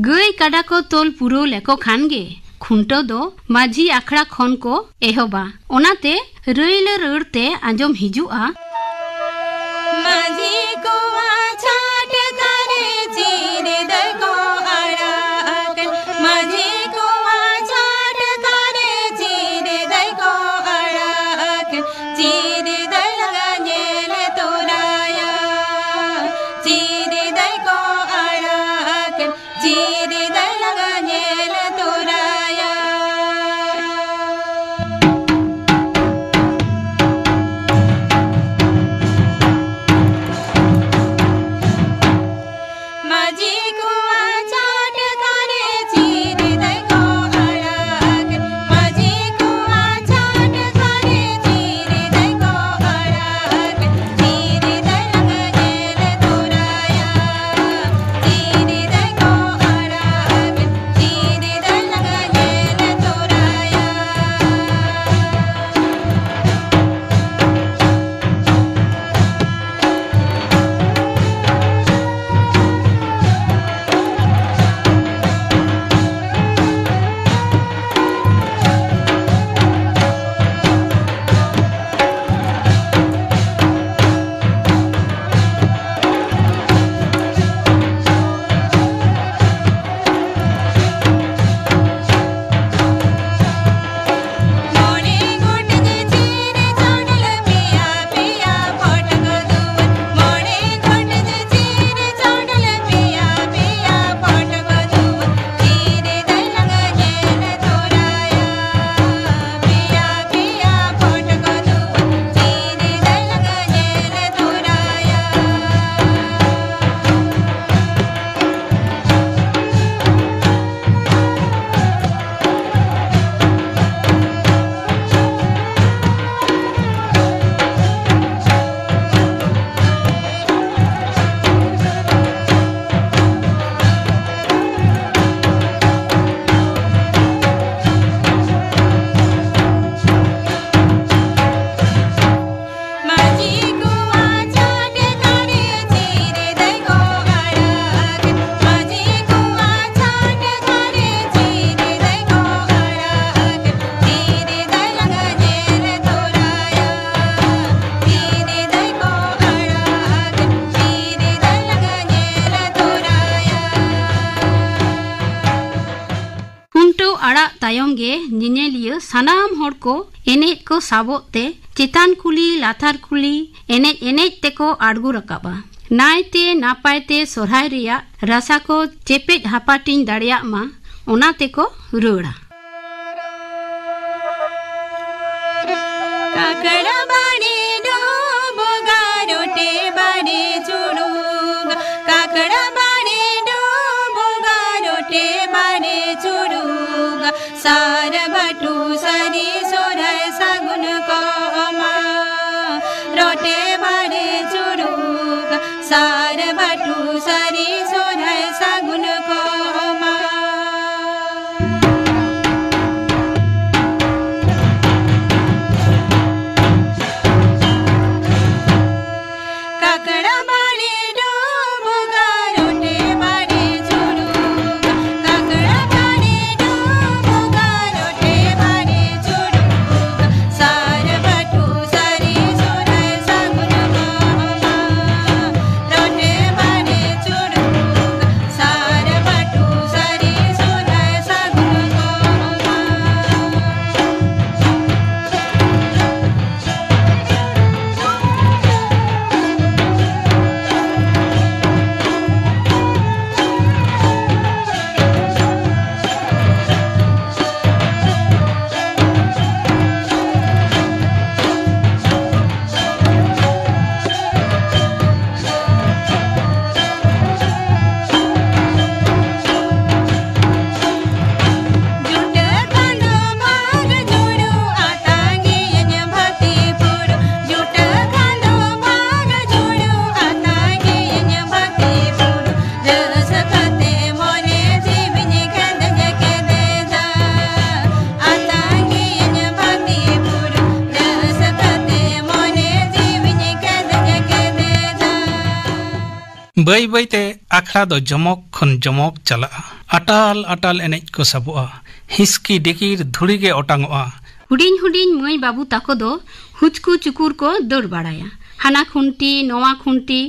ᱜᱟᱹᱭ ᱠᱟᱰᱟ ᱠᱚ ᱛᱚᱞ ᱯᱩᱨᱟᱹᱣ ᱞᱮᱠᱚ ᱠᱷᱟᱱ ᱜᱮ ᱠᱷᱩᱱᱴᱟᱹᱣ ᱫᱚ ᱢᱟᱹᱡᱷᱤ ᱟᱠᱷᱲᱟ ᱠᱷᱚᱱ ᱠᱚ ᱮᱦᱚᱵᱟ᱾ ᱚᱱᱟᱛᱮ ᱨᱟᱹᱭᱞᱟᱹ ᱨᱟᱹᱲ ᱛᱮ ᱟᱸᱡᱚᱢ ᱦᱤᱡᱩᱜᱼᱟ, ᱢᱟᱹᱡᱷᱤ ᱠᱚᱣᱟᱜ ᱪᱷᱟᱴ ᱠᱟᱨᱮ ᱪᱤᱨ ᱫᱟᱹᱭ ᱠᱚ ᱟᱲᱟᱜ ᱟᱠᱟᱱ, ᱢᱟᱹᱡᱷᱤ ᱠᱚᱣᱟᱜ ᱪᱷᱟᱴ ᱠᱟᱨᱮ ᱪᱤᱨ ᱫᱟᱹᱭ ᱠᱚ ᱟᱲᱟᱜ ᱟᱠᱟᱱ, ᱪᱤᱨ ᱫᱟᱹᱭ ᱞᱟᱜᱟ ᱧᱮᱞ ᱛᱚᱨᱟᱭᱟ, ᱪᱤᱨ ᱫᱟᱹᱭ ᱠᱚ ᱟᱲᱟᱜ ᱟᱠᱟᱱ, ᱪᱤᱨ ᱫᱟᱹᱭ ᱞᱟᱜᱟ ᱧᱮᱞ ᱛᱚᱨᱟᱭᱟ᱾ ᱟᱲᱟᱜ ᱛᱟᱭᱚᱢ ᱜᱮ ᱧᱮᱧᱮᱞᱤᱭᱟᱹ ᱥᱟᱱᱟᱢ ᱦᱚᱲ ᱠᱚ ᱮᱱᱮᱡ ᱠᱚ ᱥᱟᱵᱚᱜ ᱛᱮ ᱪᱮᱛᱟᱱ ᱠᱩᱞᱦᱤ ᱞᱟᱛᱟᱨ ᱠᱩᱞᱦᱤ ᱮᱱᱮᱡ ᱮᱱᱮᱡ ᱛᱮᱠᱚ ᱟᱬᱜᱚ ᱨᱟᱠᱟᱵᱼᱟ᱾ ᱱᱟᱭᱛᱮ ᱱᱟᱯᱟᱭ ᱛᱮ ᱥᱚᱨᱦᱟᱭ ᱨᱮᱭᱟᱜ ᱨᱟᱥᱟ ᱠᱚ ᱪᱮᱯᱮᱡ ᱦᱟᱯᱟᱴᱤᱧ ᱫᱟᱲᱮᱭᱟᱜ ᱢᱟ, ᱚᱱᱟ ᱛᱮᱠᱚ ᱨᱩᱣᱟᱹᱲᱟ᱾ ᱠᱟᱠᱲᱟ ᱵᱟᱲᱮ ᱰᱚ ᱵᱚᱜᱟ ᱨᱚᱴᱮ ᱵᱟᱲᱮ ᱪᱩᱲᱩᱜ, ᱠᱟᱠᱲᱟ ᱵᱟᱲᱮ ᱰᱚ ᱵᱚᱜᱟ ᱨᱚᱴᱮ ᱵᱟᱲᱮ ᱪᱩᱲᱩᱜ, ᱥᱟᱨ ᱵᱟᱹᱴᱩ ᱥᱟᱹᱨᱤ ᱥᱚᱨᱦᱟᱭ ᱥᱟᱹᱜᱩᱱ ᱠᱚ ᱢᱟ᱾ ᱨᱚᱴᱮ ᱵᱟᱲᱮ ᱪᱩᱲᱩᱜ, ᱥᱟᱨ ᱵᱟᱹᱴᱩ ᱥᱟᱹᱨᱤ ᱥᱚᱨᱦᱟᱭ ᱥᱟᱹᱜᱩᱱ ᱠᱚ ᱢᱟ᱾ ᱠᱟᱠᱲᱟ ᱵᱟᱲᱮ ᱰᱚ ᱵᱚᱜᱟ ᱨᱚᱴᱮ ᱵᱟᱲᱮ ᱪᱩᱲᱩᱜ, ᱠᱟᱠᱲᱟ ᱵᱟᱲᱮ ᱰᱚ ᱵᱚᱜᱟ ᱨᱚᱴᱮ ᱵᱟᱲᱮ ᱪᱩᱲᱩᱜ, ᱥᱟᱨ ᱵᱟᱹᱴᱩ ᱥᱟᱹᱨᱤ ᱥᱚᱨᱦᱟᱭ ᱥᱟᱹᱜᱩᱱ ᱠᱚ ᱢᱟ᱾ ᱨᱚᱴᱮ ᱵᱟᱲᱮ ᱪᱩᱲᱩᱜ, ᱥᱟᱨ ᱵᱟᱹᱴᱩ ᱥᱟᱹᱨᱤ ᱥᱚᱨᱦᱟᱭ ᱥᱟᱹᱜᱩᱱ ᱠᱚ ᱢᱟ᱾ ᱡᱩᱴᱟᱹ ᱠᱷᱟᱱ ᱫᱚ ᱵᱷᱟᱜᱽ ᱡᱩᱲᱩ, ᱟᱛᱟᱝ ᱜᱤᱭᱟᱹᱧ ᱵᱷᱟᱹᱛᱤ ᱯᱷᱩᱲᱩ᱾ ᱡᱩᱴᱟᱹ ᱠᱷᱟᱱ ᱫᱚ ᱵᱷᱟᱜᱽ ᱡᱩᱲᱩ, ᱟᱛᱟᱝ ᱜᱤᱭᱟᱹᱧ ᱵᱷᱟᱹᱛᱤ ᱯᱷᱩᱲᱩ᱾ ᱨᱟᱹᱥᱠᱟᱹ ᱛᱮ ᱢᱚᱱᱮ ᱡᱤᱣᱤᱧ ᱠᱮᱫᱮᱡ ᱠᱮᱫᱮᱡᱟ᱾ ᱟᱛᱟᱝ ᱜᱤᱭᱟᱹᱧ ᱵᱷᱟᱹᱛᱤ ᱯᱷᱩᱲᱩ᱾ ᱨᱟᱹᱥᱠᱟᱹ ᱛᱮ ᱢᱚᱱᱮ ᱡᱤᱣᱤᱧ ᱠᱮᱫᱮᱡ ᱠᱮᱫᱮᱡᱟ᱾ ᱵᱟᱹᱭ ᱵᱟᱹᱭ ᱛᱮ ᱟᱠᱷᱲᱟ ᱫᱚ ᱡᱚᱢᱚᱠ ᱠᱷᱚᱱ ᱡᱚᱢᱚᱠ ᱪᱟᱞᱟᱜᱼᱟ᱾ ᱟᱴᱟᱞ ᱟᱴᱟᱞ ᱮᱱᱮᱡ ᱠᱚ ᱥᱟᱵᱚᱜᱼᱟ᱾ ᱦᱤᱥᱠᱤ ᱰᱤᱠᱤᱨ ᱫᱷᱩᱲᱤ ᱜᱮ ᱚᱴᱟᱝᱚᱜᱼᱟ᱾ ᱦᱩᱰᱤᱧ ᱦᱩᱰᱤᱧ ᱢᱟᱹᱭ ᱵᱟᱹᱵᱩ ᱛᱟᱠᱚ ᱫᱚ ᱦᱩᱪᱠᱩ ᱪᱩᱠᱩᱨ ᱠᱚ ᱫᱟᱹᱲ ᱵᱟᱲᱟᱭᱟ᱾ ᱦᱟᱱᱟ ᱠᱷᱩᱱᱴᱤ, ᱱᱚᱣᱟ ᱠᱷᱩᱱᱴᱤ,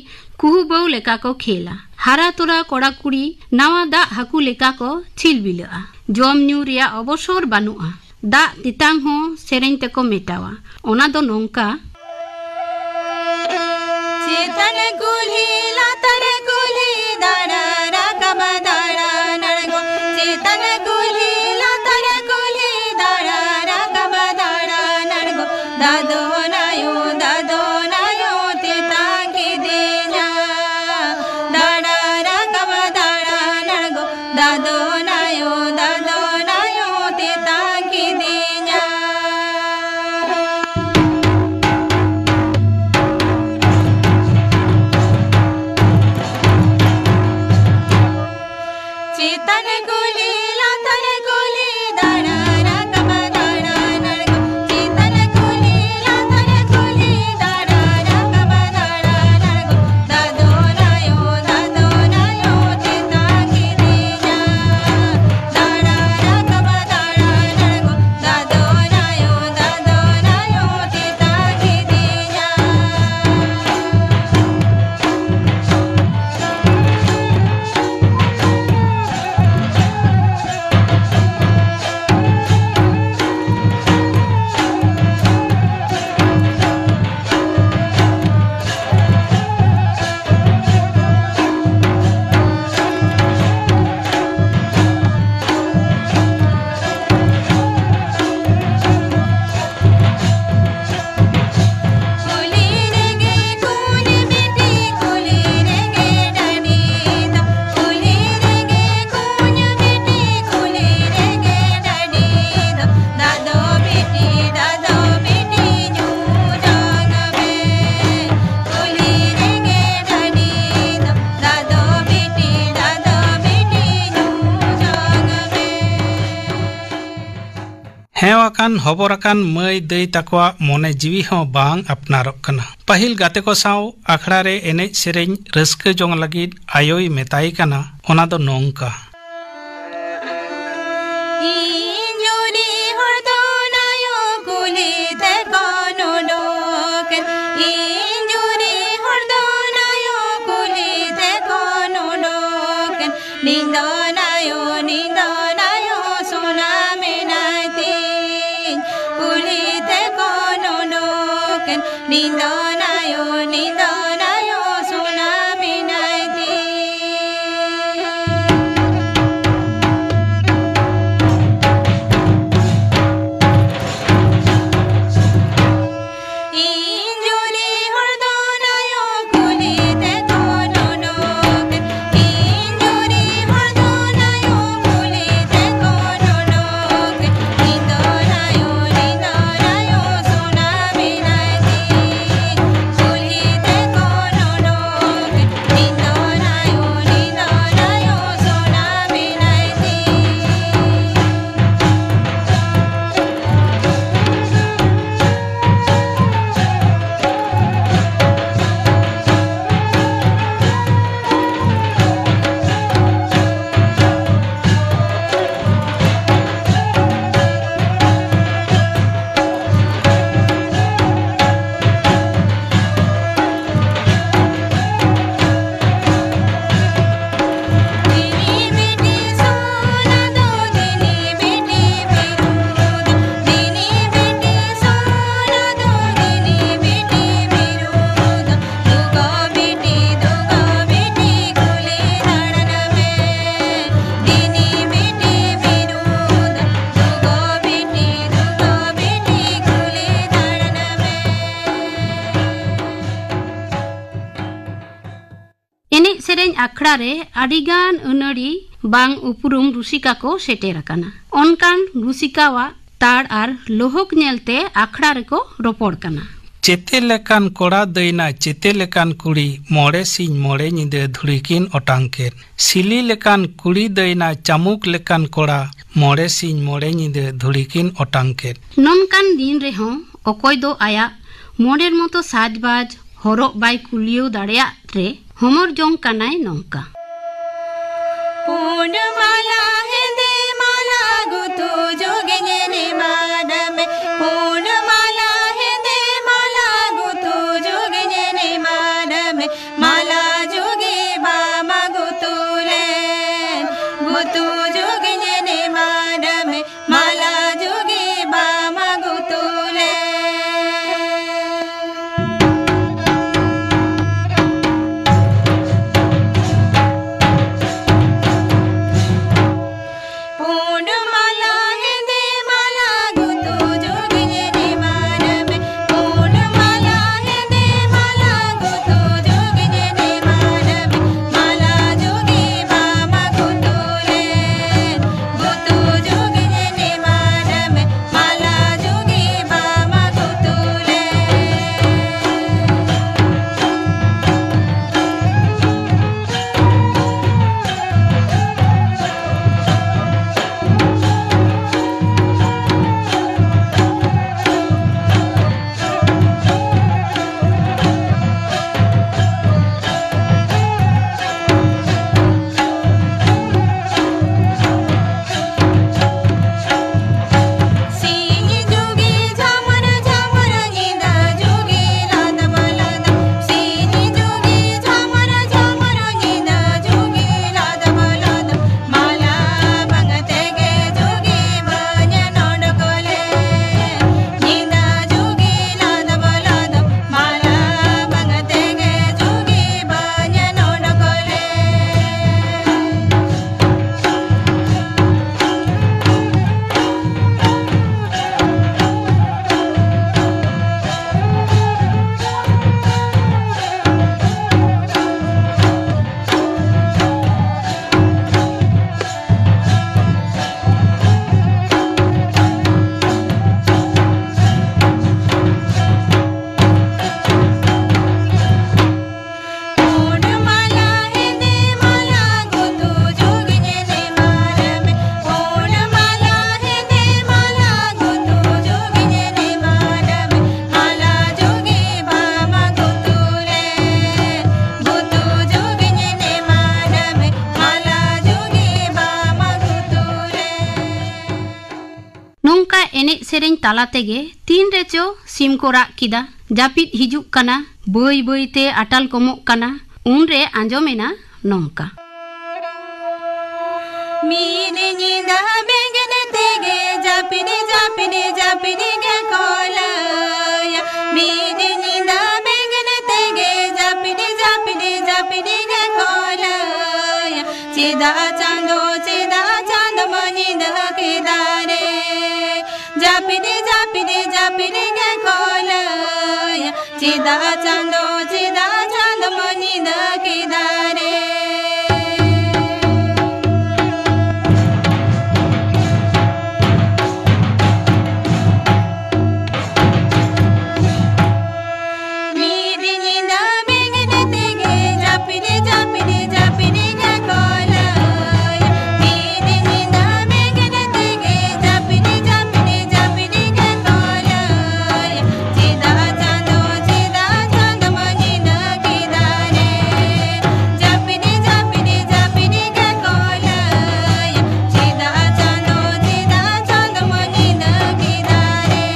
ᱠᱩᱦᱩ ᱵᱟᱹᱣ ᱞᱮᱠᱟ ᱠᱚ ᱠᱷᱮᱞᱟ᱾ ᱦᱟᱨᱟ ᱛᱚᱨᱟ ᱠᱚᱲᱟ ᱠᱩᱲᱤ ᱱᱟᱣᱟ ᱫᱟᱜ ᱦᱟᱹᱠᱩ ᱞᱮᱠᱟ ᱠᱚ ᱪᱷᱤᱞᱵᱤᱞᱟᱹᱜᱼᱟ᱾ ᱡᱚᱢ ᱧᱩ ᱨᱮᱭᱟᱜ ᱚᱵᱚᱥᱚᱨ ᱵᱟᱹᱱᱩᱜᱼᱟ᱾ ᱫᱟᱜ ᱛᱮᱛᱟᱝ ᱦᱚᱸ ᱥᱮᱨᱮᱧ ᱛᱮᱠᱚ ᱢᱮᱴᱟᱣᱟ᱾ ᱚᱱᱟ ᱫᱚ ᱱᱚᱝᱠᱟ᱾ ᱪᱮᱛᱟᱱ ᱠᱩᱞᱦᱤ ᱞᱟᱛᱟᱨ ᱠᱩᱞᱦᱤ ᱫᱟᱬᱟ ᱨᱟᱠᱟᱵ ᱫᱟᱬᱟ ᱟᱬᱜᱚ᱾ ᱪᱮᱛᱟᱱ ᱠᱩᱞᱦᱤ ᱞᱟᱛᱟᱨ ᱠᱩᱞᱦᱤ ᱫᱟᱬᱟ ᱨᱟᱠᱟᱵ ᱫᱟᱬᱟ ᱟᱬᱜᱚ᱾ ᱫᱟᱫᱚᱱ ᱟᱭᱳ, ᱫᱟᱫᱚᱱ ᱟᱭᱳ ᱛᱮᱛᱟᱝ ᱠᱤᱫᱤᱧᱟ᱾ ᱫᱟᱬᱟ ᱨᱟᱠᱟᱵ ᱫᱟᱬᱟ ᱟᱬᱜᱚ᱾ ᱫᱟᱫᱚᱱ ᱟᱭᱳ, ᱫᱟᱫᱚᱱ ᱟᱭᱳ ᱛᱮᱛᱟᱝ ᱠᱤᱫᱤᱧᱟ᱾ ᱪᱮᱛᱟᱱ ᱠᱩᱞᱦᱤ ᱞᱟᱛᱟᱨ ᱠᱩᱞᱦᱤ ᱫᱟᱬᱟ ᱨᱟᱠᱟᱵ ᱫᱟᱬᱟ ᱟᱬᱜᱚ᱾ ᱪᱮᱛᱟᱱ ᱠᱩᱞᱦᱤ ᱞᱟᱛᱟᱨ ᱠᱩᱞᱦᱤ ᱫᱟᱬᱟ ᱨᱟᱠᱟᱵ ᱫᱟᱬᱟ ᱟᱬᱜᱚ᱾ ᱫᱟᱫᱚᱱ ᱟᱭᱳ, ᱫᱟᱫᱚᱱ ᱟᱭᱳ ᱛᱮᱛᱟᱝ ᱠᱤᱫᱤᱧᱟ᱾ ᱫᱟᱬᱟ ᱨᱟᱠᱟᱵ ᱫᱟᱬᱟ ᱟᱬᱜᱚ᱾ ᱫᱟᱫᱚᱱ ᱟᱭᱳ, ᱫᱟᱫᱚᱱ ᱟᱭᱳ ᱛᱮᱛᱟᱝ ᱠᱤᱫᱤᱧᱟ᱾ ᱠᱩᱞᱤ ᱨᱮᱜᱮ ᱠᱩᱞᱤ ᱵᱤᱴᱤ, ᱠᱩᱞᱤ ᱨᱮᱜᱮ ᱰᱟᱹᱰᱤ ᱫᱚ, ᱠᱩᱞᱤ ᱨᱮᱜᱮ ᱠᱩᱞᱤ ᱵᱤᱴᱤ, ᱠᱩᱞᱤ ᱨᱮᱜᱮ ᱰᱟᱹᱰᱤ ᱫᱚ, ᱫᱟᱫᱚ ᱵᱤᱴᱤ, ᱫᱟᱫᱚ ᱵᱤᱴᱤ ᱧᱩ ᱡᱚᱝ ᱢᱮ᱾ ᱠᱩᱞᱦᱤ ᱨᱮᱜᱮ ᱰᱟᱹᱰᱤ ᱫᱚ, ᱫᱟᱫᱚ ᱵᱤᱴᱤ, ᱫᱟᱫᱚ ᱵᱤᱴᱤ ᱧᱩ ᱡᱚᱝ ᱢᱮ᱾ ᱦᱮᱣ ᱟᱠᱟᱱ ᱦᱚᱵᱚᱨ ᱟᱠᱟᱱ ᱢᱟᱹᱭ ᱫᱟᱹᱭ ᱛᱟᱠᱚᱣᱟᱜ ᱢᱚᱱᱮ ᱡᱤᱣᱤ ᱦᱚᱸ ᱵᱟᱝ ᱟᱯᱱᱟᱨᱚᱜ ᱠᱟᱱᱟ᱾ ᱯᱟᱹᱦᱤᱞ ᱜᱟᱛᱮ ᱠᱚ ᱥᱟᱶ ᱟᱠᱷᱲᱟ ᱨᱮ ᱮᱱᱮᱡ ᱥᱮᱨᱮᱧ ᱨᱟᱹᱥᱠᱟᱹ ᱡᱚᱝ ᱞᱟᱹᱜᱤᱫ ᱟᱭᱳᱭ ᱢᱮᱛᱟᱭ ᱠᱟᱱᱟ, ᱚᱱᱟ ᱫᱚ ᱱᱚᱝᱠᱟ᱾ ᱤᱧ ᱡᱩᱨᱤ ᱦᱚᱲ ᱫᱚ ᱱᱟᱭᱚ ᱠᱩᱞᱦᱤ ᱛᱮᱠᱚ ᱱᱩᱰᱩᱠᱮᱱ᱾ ᱤᱧ ᱡᱩᱨᱤ ᱦᱚᱲ ᱫᱚ ᱱᱟᱭᱚ ᱠᱩᱞᱦᱤ ᱛᱮᱠᱚ ᱱᱩᱰᱩᱠᱮᱱ᱾ ᱱᱤᱧ ᱫᱚ ᱱᱟᱭᱚ, ᱱᱤᱧ ᱫᱚ ᱱᱟᱭᱚ᱾ ᱱᱤᱸᱫᱚᱱᱟᱭᱳ, ᱱᱤᱸᱫᱚᱱᱟᱭᱳ, ᱥᱩᱱᱟᱢᱤ ᱱᱟᱭᱛᱤ᱾ ᱤᱧ ᱡᱩᱨᱤ ᱦᱚᱲ ᱫᱚ ᱱᱟᱭᱳ ᱠᱩᱞᱤ ᱛᱮᱠᱚ ᱱᱩᱱᱩᱠ᱾ ᱤᱧ ᱡᱩᱨᱤ ᱦᱚᱲ ᱫᱚ ᱱᱟᱭᱳ ᱠᱩᱞᱤ ᱛᱮᱠᱚ ᱱᱩᱱᱩᱠ᱾ ᱱᱤᱸᱫᱚᱱᱟᱭᱳ, ᱱᱤᱸᱫᱚᱱᱟᱭᱳ, ᱥᱩᱱᱟᱢᱤ ᱱᱟᱭᱛᱤ᱾ ᱠᱩᱞᱦᱤ ᱛᱮᱠᱚ ᱱᱩᱱᱩᱠ᱾ ᱱᱤᱸᱫᱚᱱᱟᱭᱳ, ᱱᱤᱸᱫᱚᱱᱟᱭᱳ, ᱥᱩᱱᱟᱢᱤ ᱱᱟᱭᱛᱤ᱾ ᱮᱱᱮᱡ ᱥᱮᱨᱮᱧ ᱟᱠᱷᱲᱟ ᱨᱮ ᱟᱹᱰᱤᱜᱟᱱ ᱟᱹᱱᱟᱹᱲᱤ ᱵᱟᱝ ᱩᱯᱨᱩᱢ ᱨᱩᱥᱤᱠᱟ ᱠᱚ ᱥᱮᱴᱮᱨ ᱟᱠᱟᱱᱟ᱾ ᱚᱱᱠᱟᱱ ᱨᱩᱥᱤᱠᱟᱣᱟᱜ ᱛᱟᱲ ᱟᱨ ᱞᱳᱦᱳᱠ ᱧᱮᱞᱛᱮ ᱟᱠᱷᱲᱟ ᱨᱮᱠᱚ ᱨᱚᱯᱚᱲ ᱠᱟᱱᱟ᱾ ᱪᱮᱛᱮ ᱞᱮᱠᱟᱱ ᱠᱚᱲᱟ ᱫᱟᱹᱭᱱᱟ, ᱪᱮᱛᱮ ᱞᱮᱠᱟᱱ ᱠᱩᱲᱤ, ᱢᱚᱬᱮ ᱥᱤᱧ ᱢᱚᱬᱮ ᱧᱤᱫᱟᱹ ᱫᱷᱩᱲᱤ ᱠᱤᱱ ᱚᱴᱟᱝ ᱠᱮᱫ᱾ ᱥᱤᱞᱤ ᱞᱮᱠᱟᱱ ᱠᱩᱲᱤ ᱫᱟᱹᱭᱱᱟ, ᱪᱟᱢᱩᱠ ᱞᱮᱠᱟᱱ ᱠᱚᱲᱟ, ᱢᱚᱬᱮ ᱥᱤᱧ ᱢᱚᱬᱮ ᱧᱤᱫᱟᱹ ᱫᱷᱩᱲᱤ ᱠᱤᱱ ᱚᱴᱟᱝ ᱠᱮᱫ᱾ ᱱᱚᱝᱠᱟᱱ ᱫᱤᱱ ᱨᱮᱦᱚᱸ ᱚᱠᱚᱭ ᱫᱚ ᱟᱭᱟᱜ ᱢᱚᱱᱮᱨ ᱢᱚᱛᱚ ᱥᱟᱡᱽᱵᱟᱡᱽ ᱦᱚᱨᱚᱜ ᱵᱟᱭ ᱠᱩᱞᱤᱭᱟᱹᱣ ᱫᱟᱲᱮᱭᱟᱜ ᱨᱮ ᱦᱚᱢᱚᱨ ᱡᱚᱝ ᱠᱟᱱᱟᱭ ᱱᱚᱝᱠᱟ᱾ ᱯᱩᱸᱰ ᱢᱟᱞᱟ, ᱦᱮᱸᱫᱮ ᱢᱟᱞᱟ, ᱜᱩᱛᱩ ᱡᱳᱜᱤᱧ ᱮᱢᱟᱫ ᱢᱮ᱾ ᱯᱩᱸᱰ ᱢᱟᱞᱟ, ᱦᱮᱸᱫᱮ ᱢᱟᱞᱟ, ᱜᱩᱛᱩ ᱡᱳᱜᱤᱧ ᱮᱢᱟᱫ ᱢᱮ᱾ ᱢᱟᱞᱟ ᱡᱳᱜᱤ ᱵᱟᱢ ᱜᱩᱛᱩ ᱞᱮᱱ, ᱜᱩᱛᱩ ᱡᱳᱜᱤᱧ ᱮᱢᱟᱫ ᱢᱮ᱾ ᱢᱟᱞᱟ ᱡᱳᱜᱤ ᱵᱟᱢ ᱜᱩᱛᱩ ᱞᱮᱱ᱾ ᱚᱱᱠᱟ ᱮᱱᱮᱡ ᱥᱮᱨᱮᱧ ᱛᱟᱞᱟ ᱛᱮᱜᱮ ᱛᱤᱱ ᱨᱮᱪᱚ ᱥᱤᱢ ᱠᱚ ᱨᱟᱜ ᱠᱮᱫᱟ᱾ ᱡᱟᱹᱯᱤᱫ ᱦᱤᱡᱩᱜ ᱠᱟᱱᱟ, ᱵᱟᱹᱭ ᱵᱟᱹᱭ ᱛᱮ ᱟᱴᱟᱞ ᱠᱚᱢᱚᱜ ᱠᱟᱱᱟ᱾ ᱩᱱᱨᱮ ᱟᱸᱡᱚᱢᱮᱱᱟ ᱱᱚᱝᱠᱟ᱾ ᱢᱤᱫ ᱧᱤᱫᱟᱹ ᱵᱮᱸᱜᱮᱫ ᱛᱮᱜᱮ ᱡᱟᱹᱯᱤᱫ, ᱡᱟᱹᱯᱤᱫ, ᱡᱟᱹᱯᱤᱫ ᱜᱮᱠᱚ ᱞᱟᱹᱭᱟ᱾ ᱢᱤᱫ ᱧᱤᱫᱟᱹ ᱵᱮᱸᱜᱮᱫ ᱛᱮᱜᱮ ᱡᱟᱹᱯᱤᱫ, ᱡᱟᱹᱯᱤᱫ, ᱡᱟᱹᱯᱤᱫ ᱜᱮᱠᱚ ᱞᱟᱹᱭᱟ᱾ ᱪᱮᱫᱟᱜ ᱪᱟᱸᱫᱚ, ᱪᱮᱫᱟᱜ ᱪᱟᱸᱫᱚᱢ ᱧᱤᱫᱟᱹ ᱠᱮᱫᱟ ᱨᱮ? ᱡᱟᱹᱯᱤᱫ, ᱡᱟᱹᱯᱤᱫ, ᱡᱟᱹᱯᱤᱫ ᱜᱮᱠᱚ ᱞᱟᱹᱭᱟ᱾ ᱪᱮᱫᱟᱜ ᱪᱟᱸᱫᱚ, ᱪᱮᱫᱟᱜ ᱪᱟᱸᱫᱚᱢ ᱧᱤᱫᱟᱹ ᱠᱮᱫᱟ ᱨᱮ? ᱢᱤᱫ ᱧᱤᱫᱟᱹ ᱵᱮᱸᱜᱮᱫ ᱛᱮᱜᱮ ᱡᱟᱹᱯᱤᱫ, ᱡᱟᱹᱯᱤᱫ, ᱡᱟᱹᱯᱤᱫ ᱜᱮᱠᱚ ᱞᱟᱹᱭᱟ᱾ ᱢᱤᱫ ᱧᱤᱫᱟᱹ ᱵᱮᱸᱜᱮᱫ ᱛᱮᱜᱮ ᱡᱟᱹᱯᱤᱫ, ᱡᱟᱹᱯᱤᱫ, ᱡᱟᱹᱯᱤᱫ ᱜᱮᱠᱚ ᱞᱟᱹᱭᱟ᱾ ᱪᱮᱫᱟᱜ ᱪᱟᱸᱫᱚ, ᱪᱮᱫᱟᱜ ᱪᱟᱸᱫᱚᱢ ᱧᱤᱫᱟᱹ ᱠᱮᱫᱟ ᱨᱮ? ᱡᱟᱹᱯᱤᱫ, ᱡᱟᱹᱯᱤᱫ, ᱡᱟᱹᱯᱤᱫ ᱜᱮᱠᱚ ᱞᱟᱹᱭᱟ᱾ ᱪᱮᱫᱟᱜ ᱪᱟᱸᱫᱚ, ᱪᱮᱫᱟᱜ ᱪᱟᱸᱫᱚᱢ ᱧᱤᱫᱟᱹ ᱠᱮᱫᱟ ᱨᱮ?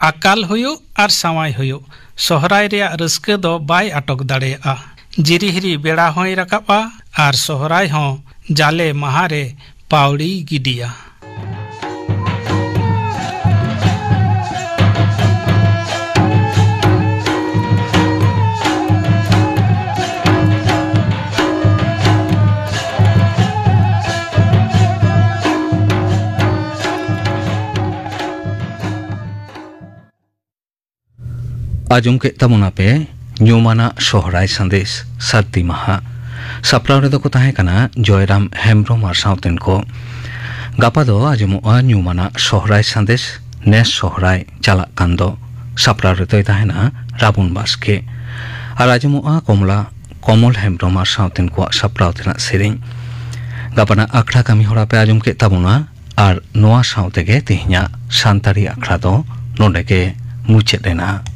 ᱟᱠᱟᱞ ᱦᱩᱭᱩᱜ ᱟᱨ ᱥᱟᱶᱟᱭ ᱦᱩᱭᱩᱜ, ᱥᱚᱦᱨᱟᱭ ᱨᱮᱭᱟᱜ ᱨᱟᱹᱥᱠᱟᱹ ᱫᱚ ᱵᱟᱭ ᱟᱴᱚᱠ ᱫᱟᱲᱮᱭᱟᱜᱼᱟ᱾ ᱡᱤᱨᱤ ᱦᱤᱨᱤ ᱵᱮᱲᱟ ᱦᱚᱸᱭ ᱨᱟᱠᱟᱵᱼᱟ ᱟᱨ ᱥᱚᱦᱨᱟᱭ ᱦᱚᱸ ᱡᱟᱞᱮ ᱢᱟᱦᱟ ᱨᱮ ᱯᱟᱹᱣᱲᱤ ᱜᱤᱰᱤᱭᱟ᱾ ᱟᱸᱡᱚᱢ ᱠᱮᱫ ᱛᱟᱵᱚᱱᱟᱯᱮ ᱧᱩᱢᱟᱱᱟᱜ ᱥᱚᱦᱨᱟᱭ ᱥᱟᱸᱫᱮᱥ, ᱥᱟᱹᱨᱫᱤ ᱢᱟᱦᱟ᱾ ᱥᱟᱯᱲᱟᱣ ᱨᱮᱫᱚ ᱠᱚ ᱛᱟᱦᱮᱸ ᱠᱟᱱᱟ ᱡᱚᱭᱨᱟᱢ ᱦᱮᱢᱵᱽᱨᱚᱢ ᱟᱨ ᱥᱟᱶᱛᱮᱱ ᱠᱚ᱾ ᱜᱟᱯᱟ ᱫᱚ ᱟᱸᱡᱚᱢᱚᱜᱼᱟ ᱧᱩᱢᱟᱱᱟᱜ ᱥᱚᱦᱨᱟᱭ ᱥᱟᱸᱫᱮᱥ, ᱱᱮᱥ ᱥᱚᱦᱨᱟᱭ ᱪᱟᱞᱟᱜ ᱠᱟᱱ ᱫᱚ᱾ ᱥᱟᱯᱲᱟᱣ ᱨᱮᱫᱚᱭ ᱛᱟᱦᱮᱱᱟ ᱨᱟᱵᱚᱱ ᱵᱟᱥᱠᱮ᱾ ᱟᱨ ᱟᱸᱡᱚᱢᱚᱜᱼᱟ ᱠᱚᱢᱞᱟ, ᱠᱚᱢᱚᱞ ᱦᱮᱢᱵᱽᱨᱚᱢ ᱟᱨ ᱥᱟᱶᱛᱮᱱ ᱠᱚᱣᱟᱜ ᱥᱟᱯᱲᱟᱣ ᱛᱮᱱᱟᱜ ᱥᱮᱨᱮᱧ᱾ ᱜᱟᱯᱟᱱᱟᱜ ᱟᱠᱷᱲᱟ ᱠᱟᱹᱢᱤ ᱦᱚᱨᱟ ᱯᱮ ᱟᱸᱡᱚᱢ ᱠᱮᱫ ᱛᱟᱵᱚᱱᱟ᱾ ᱟᱨ ᱱᱚᱣᱟ ᱥᱟᱶ ᱛᱮᱜᱮ ᱛᱮᱦᱮᱧᱟᱜ ᱥᱟᱱᱛᱟᱲᱤ ᱟᱠᱷᱲᱟ ᱫᱚ ᱱᱚᱰᱮ ᱜᱮ ᱢᱩᱪᱟᱹᱫ ᱮᱱᱟ᱾